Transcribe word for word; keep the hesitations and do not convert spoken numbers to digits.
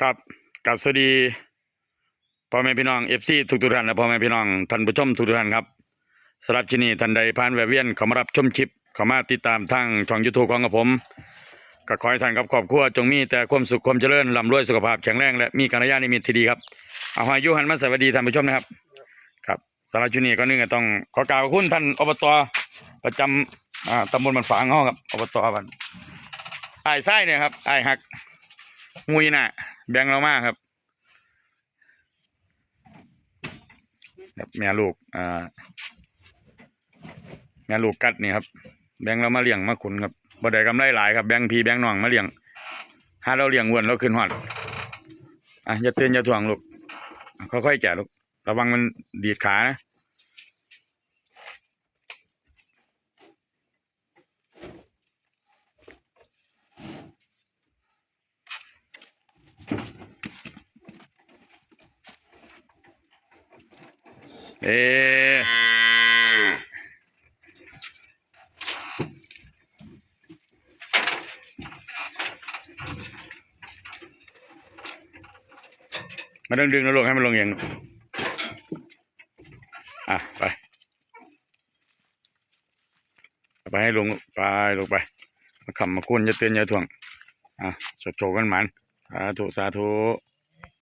ครับ กราบสวัสดีพ่อแม่พี่น้อง เอฟซี ทุกๆท่าน และพ่อแม่พี่น้องท่านผู้ชมทุกๆท่านครับ สำหรับที่นี่ท่านใดผ่านแวะเวียนเข้ามารับชมคลิป เข้ามาติดตามทางช่อง YouTube ของกับผม ก็ขอให้ท่านกับครอบครัวจงมีแต่ความสุขความเจริญ ร่ำรวยสุขภาพแข็งแรง และมีกัลยาณมิตรที่ดีครับ เอา ให้อยู่หันมาสวัสดีท่านผู้ชมนะครับ ครับ สำหรับที่นี่ก็นึงก็ต้องขอกราบขอบคุณท่าน อบต ประจำ อ่า ตำบลบ้านฝางเฮาครับ อบต บ้าน อ้ายชายเนี่ยครับ อ้ายฮัก งุยน่ะ แบ่งเรามาครับ ครับ แม่ลูก อ่า แม่ลูกกัดนี่ครับ แบ่งเรามาเลี้ยงมาขุนครับ บ่ได้กำไรหลายครับ แบ่งพี่แบ่งน้องมาเลี้ยง หาเราเลี้ยงอ้วนเราขึ้นฮอด อ่ะ อย่าตื่นอย่าถ่วงลูก ค่อยๆแกะลูก ระวังมันดีดขานะ เอ มาดึงๆนะลูก ให้มันลงเอง อ่ะ ไป ไปให้ลง ไป ลงไป มาค้ำมาคูณ อย่าตื่นอย่าถ่วง อ่ะ โชคๆกันหมาน สาธุ สาธุ